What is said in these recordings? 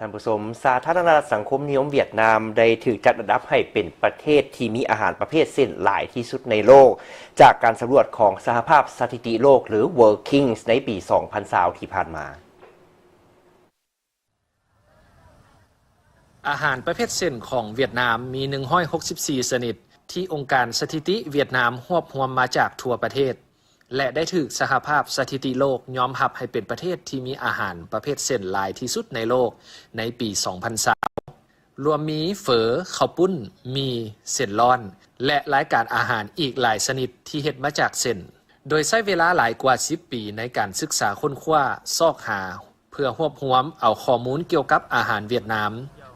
ທ່ານຜູ້ຊົມ, ສາທາລະນະລັດສັງຄົມນິຍົມຫວຽດນາມ ໄດ້ຖືກຈັດອັນດັບໃຫ້ເປັນປະເທດທີ່ມີອາຫານປະເພດເສັ້ນຫຼາຍທີ່ສຸດໃນໂລກ ຈາກການສຳຫຼວດຂອງສະຫະພາບສະຖິຕິໂລກ ຫຼື World Kings ໃນປີສອງພັນຊາວທີ່ຜ່ານມາ. ອາຫານປະເພດເສັ້ນຂອງຫວຽດນາມມີໜຶ່ງຮ້ອຍຫົກສິບສີ່ຊະນິດ ທີ່ອົງການສະຖິຕິຫວຽດນາມຮວບຮວມມາຈາກທົ່ວປະເທດ ແລະ ໄດ້ຖືກສະຫະພາບສະຖິຕິໂລກຍອມຮັບໃຫ້ເປັນປະເທດທີ່ມີອາຫານປະເພດເສັ້ນຫຼາຍທີ່ສຸດໃນໂລກໃນປີສອງພັນຊາວ ລວມມີເຝີ, ເຂົ້າປຸ້ນ, ໝີ່, ເສັ້ນລ້ອນ ແລະ ລາຍການອາຫານອີກຫຼາຍຊະນິດທີ່ເຮັດມາຈາກເສັ້ນ. ໂດຍໃຊ້ເວລາຫຼາຍກວ່າສິບປີໃນການສຶກສາຄົ້ນຄວ້າ, ຊອກຫາ ເພື່ອຮວບຮວມເອົາຂໍ້ມູນກ່ຽວກັບອາຫານຫວຽດນາມ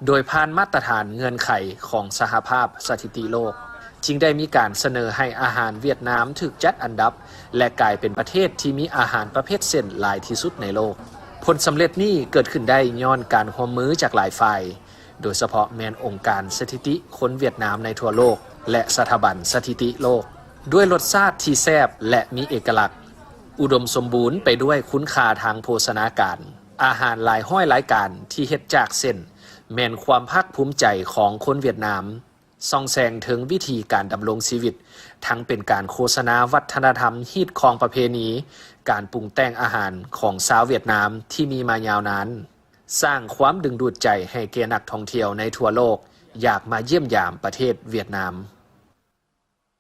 ໂດຍຜ່ານມາດຕະຖານເງື່ອນໄຂຂອງສະຫະພາບສະຖິຕິໂລກ, ຈຶ່ງໄດ້ມີການສະເໜີໃຫ້ອາຫານຫວຽດນາມຖືກຈັດອັນດັບ ແລະ ກາຍເປັນປະເທດທີ່ມີອາຫານປະເພດເສັ້ນຫຼາຍທີ່ສຸດໃນໂລກ. ຜົນສຳເລັດນີ້ເກີດຂຶ້ນໄດ້ຍ້ອນການຮ່ວມມືຈາກຫຼາຍຝ່າຍ, ໂດຍສະເພາະແມ່ນອົງການສະຖິຕິຄົນຫວຽດນາມໃນທົ່ວໂລກ ແລະ ສະຖາບັນສະຖິຕິໂລກ. ດ້ວຍລົດຊາດທີ່ແຊບ ແລະ ມີເອກະລັກ, ອຸດົມສົມບູນໄປດ້ວຍຄຸນຄ່າທາງໂພຊະນາການ, ອາຫານຫຼາຍຮ້ອຍລາຍການທີ່ເຮັດຈາກເສັ້ນ ແມ່ນຄວາມພາກພູມໃຈຂອງຄົນຫວຽດນາມ, ສ່ອງແສງເຖິງວິທີການດຳລົງຊີວິດ, ທັງເປັນການໂຄສະນາວັດທະນະທຳ, ຮີດຄອງປະເພນີ, ການປຸງແຕ່ງອາຫານຂອງຊາວຫວຽດນາມທີ່ມີມາຍາວນານ, ສ້າງຄວາມດຶງດູດໃຈໃຫ້ແກ່ນັກທ່ອງທ່ຽວໃນທົ່ວໂລກ ຢາກມາຢ້ຽມຢາມປະເທດຫວຽດນາມ.